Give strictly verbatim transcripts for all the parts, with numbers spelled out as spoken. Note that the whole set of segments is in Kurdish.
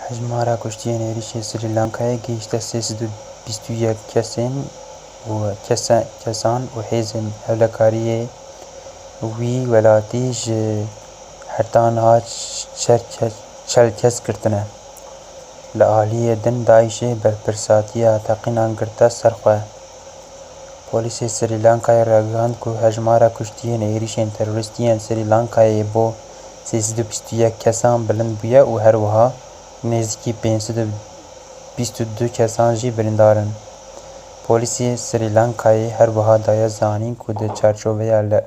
Hejmara kuştiyên êrîşên Srî Lankayê gihîşte sê sed û bîst û yek kesên û kese-, kesan û hêzên ewlekariyê wî welatî ji heta niha çer-, çel kes girtine. Li aliyê din DAIŞê berpirsatiya teqînan girte ser xwe. Polîsê Srî Lankayê ragihand ku hejmara kuştiyên êrîşên terorîstî yên Srî Lankayê bo sê sed û bîst û yek kesan bilind bûye û her wiha nêzîkî pênc sed û bîst û du kesan jî birîndar in. Polîsê Srî Lankayê her wiha daye zanîn ku di çarçoveya le-,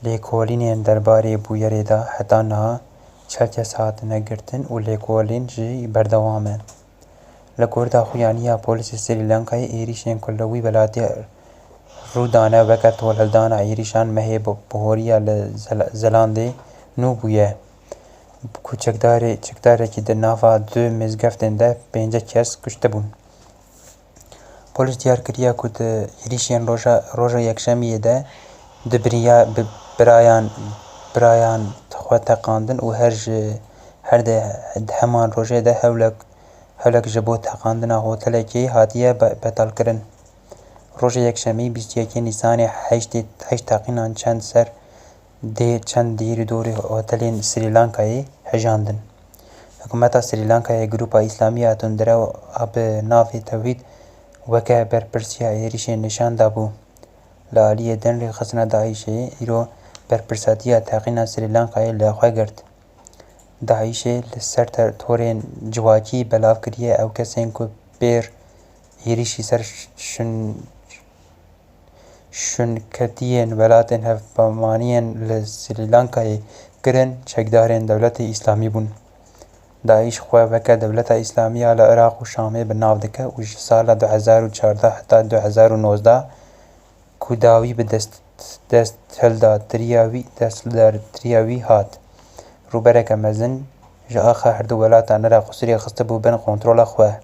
lêkolînên derbarê bûyerê de heta niha çel kes hatine girtin û lêkolîn jî berdewam e. Li gorî daxuyaniya polîsê Srî Lankayê, êrîşên ku li wî welatî rû dane weke tolhildana êrîşan mehê bi-, bihoriya li Zel-, Zelandê nû bûye, ku çekdarê-, çekdarekî di nava du mizgeftên de pêncî kes kuştibûn. Polîs diyar kiriye ku di êrîşên roja, roja Yekşemiyê de du biriya-, bi-, birayan, birayan xwe teqandin û her ji, her di, di heman rojê de hewlek, hewlek ji bo teqandina hotelekê hatiye be-, betalkirin. Rojê Yekşemî bîst û yekê Nîsanê heştê, heşt teqînan çend ser dê çend dîr û dorê hotelên Srî Lankayê hejandin. Hikûmeta Srî Lankayê Grupa Îslamî ya Tundrew a bi navê Tewhîd weke berpirsiya êrîşê nîşan dabû. Li aliyê din rêxistina DAIŞê îro berpirsatiya teqîna Srî Lankayê li xwe girt. DAIŞê li ser ter-, torên civakî belav kiriye ew kesên ku pêr êrîşî ser şun-, şunketiyên welatên hevpamaniyên li Srî Lankayê kirin, çekdarên Dewletê Îslamî bûn. DAIŞ xwe weke Dewleta Îslamî ya li Iraq û Şamê bi nav dike û ji sala du hezar û çardeh heta du hezar û nozdeh ku dawî bi dest, desthildatiriya wî, desthildatiriya wî hat, rûbereke mezin ji axa herdu welatan re xwe rêxistibû bin kontrola xwe.